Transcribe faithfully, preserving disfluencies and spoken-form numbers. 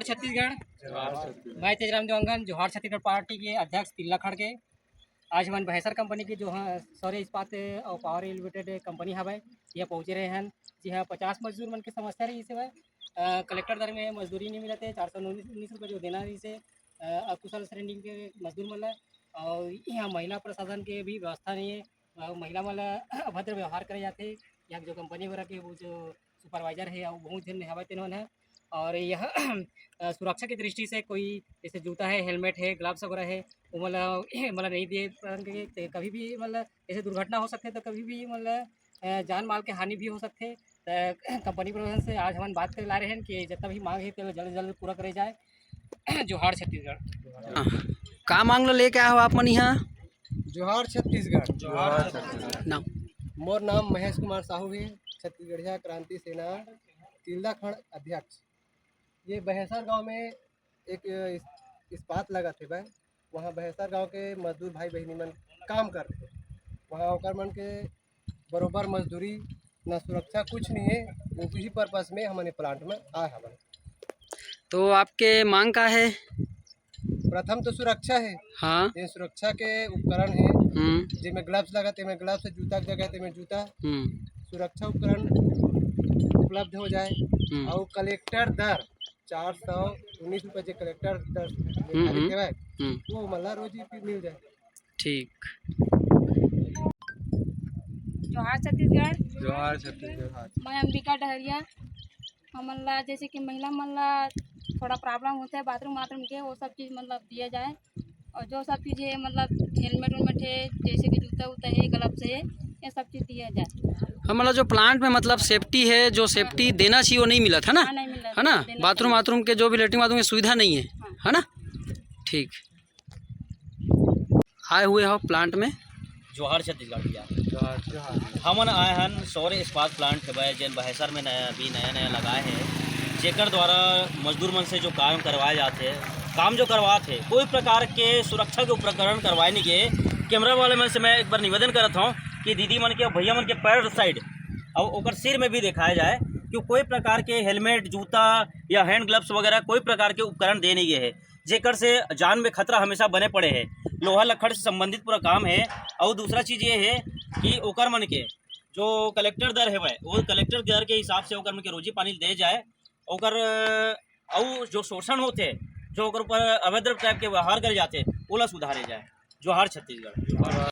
छत्तीसगढ़। मैं तेजराम देवांगन, जोहार छत्तीसगढ़ पार्टी के अध्यक्ष तिल्ला खड़के। आज हमन बहेसर कंपनी के जो ह-, सौर्य इस्पात अउ पावर लिमिटेड कंपनी हवय, यहाँ पहुँचे रहे हन, जिहाँ पचास मजदूर मन के समस्या रहिस हवय। अ, कलेक्टर दर में मजदूरी नहीं मिलत हे, चार सौ उन्नीस रुपये जो देना रहिस हे, अ, अकुशल श्रेणी के मजदूर मन ला, और यहाँ महिला प्रशासन के भी व्यवस्था नहीं है। अ, महिला मन ला अभद्र व्यवहार करे जाथे। यहाँ जो कंपनी वगैरह के वो जो सुपरवाइजर है, वो बहुत झन हवय तेन मन ह। और यह अ, सुरक्षा की दृष्टि से कोई जैसे जूता है, हेलमेट है, ग्लव्स वगैरह है, वो मतलब मतलब नहीं दिए पाएंगे, तो कभी भी मतलब जैसे दुर्घटना हो सकती है, तो कभी भी मतलब अ, जान माल के हानि भी हो सकते। तो कंपनी प्रशासन से आज हमन बात करे ला रहे हैं कि जितना भी मांग है, तेला जल्द से जल्द पूरा करे जाए। जोहार छत्तीसगढ़। हाँ। का मांग ल लेके आए हो आप मन यहाँ? जोहार छत्तीसगढ़। जोहार छत्तीसगढ़। नाम? मोर नाम महेश कुमार साहू है, छत्तीसगढ़िया क्रांति सेना तिल्दा खंड अध्यक्ष। ये बहेसर गांव में एक इस-, इस्पात लगत हे भाई, वहाँ बहेसर गांव के मजदूर भाई बहिनी मन काम करथे, वहाँ ओकर मन के बरोबर मजदूरी, ना सुरक्षा, कुछ नहीं है। उही पर्पस में हमन ये प्लांट में आए हवन। तो आपके मांग का है? प्रथम तो सुरक्षा है। हाँ। ये सुरक्षा के उपकरण है, हम्म। जेमे ग्लव्स लगा, तेमे ग्लव्स, जूता के जगह तेमे जूता, हम्म। सुरक्षा उपकरण उपलब्ध हो जाए। हम्म। और कलेक्टर दर चार सौ उन्नीस रुपये जे कलेक्टर दर हम्म, निर्धारित हम्म। है, हम्म। वो हमला रोजी पे मिल जाए। ठीक। जोहार छत्तीसगढ़। जोहार छत्तीसगढ़। मैं अंबिका डहरिया। हमन ला जैसे कि महिला मन ला थोड़ा प्रॉब्लम होता है बाथरूम वाथरूम के, वो सब चीज़ मतलब दिया जाए। और जो सब चीज़ है, मतलब हेलमेट वेलमेट है, जैसे कि जूता वूता है, ग्लव्स है, ये सब चीज़ दिया जाए। हाँ, मतलब जो प्लांट में मतलब सेफ्टी है, जो सेफ्टी देना चाहिए, वो नहीं मिलत है ना? हाँ, नहीं मिलत, है ना? देना बाथरूम चाहिए। वाथरूम के, जो भी लेटरिन बाथरूम की सुविधा नहीं है, हाँ। है ना? ठीक। आए हुए हो प्लांट में? जोहार छत्तीसगढ़ भैया। जोहार, जोहार। हमन आए हन सौर इस्पात प्लांट के बारे, जेन बहेसर में नया, अभी नया नया लगाए है, जेकर द्वारा मजदूर मन से जो काम करवाए जाते, काम जो करवाते, कोई प्रकार के सुरक्षा के उपकरण करवाए नहीं गए। कैमरा वाले मन से मैं एक बार निवेदन करत हूँ कि दीदी मन के, भैया मन के पैर साइड और ओकर सिर में भी दिखाया जाए कि कोई प्रकार के हेलमेट, जूता या हैंड ग्लव्स वगैरह कोई प्रकार के उपकरण दे नहीं गए है, जेकर से जान में खतरा हमेशा बने पड़े है। लोहा लक्कड़ से संबंधित पूरा काम है। और दूसरा चीज़ ये है कि ओकर मन के जो कलेक्टर दर है, वो कलेक्टर दर के हिसाब से ओकर मन के रोजी पानी दे जाए, ओकर अउ जो शोषण होते, जो ओकर ऊपर अभद्र टाइप के व्यवहार करे जाते, ओला सुधारे जाए। जोहार छत्तीसगढ़।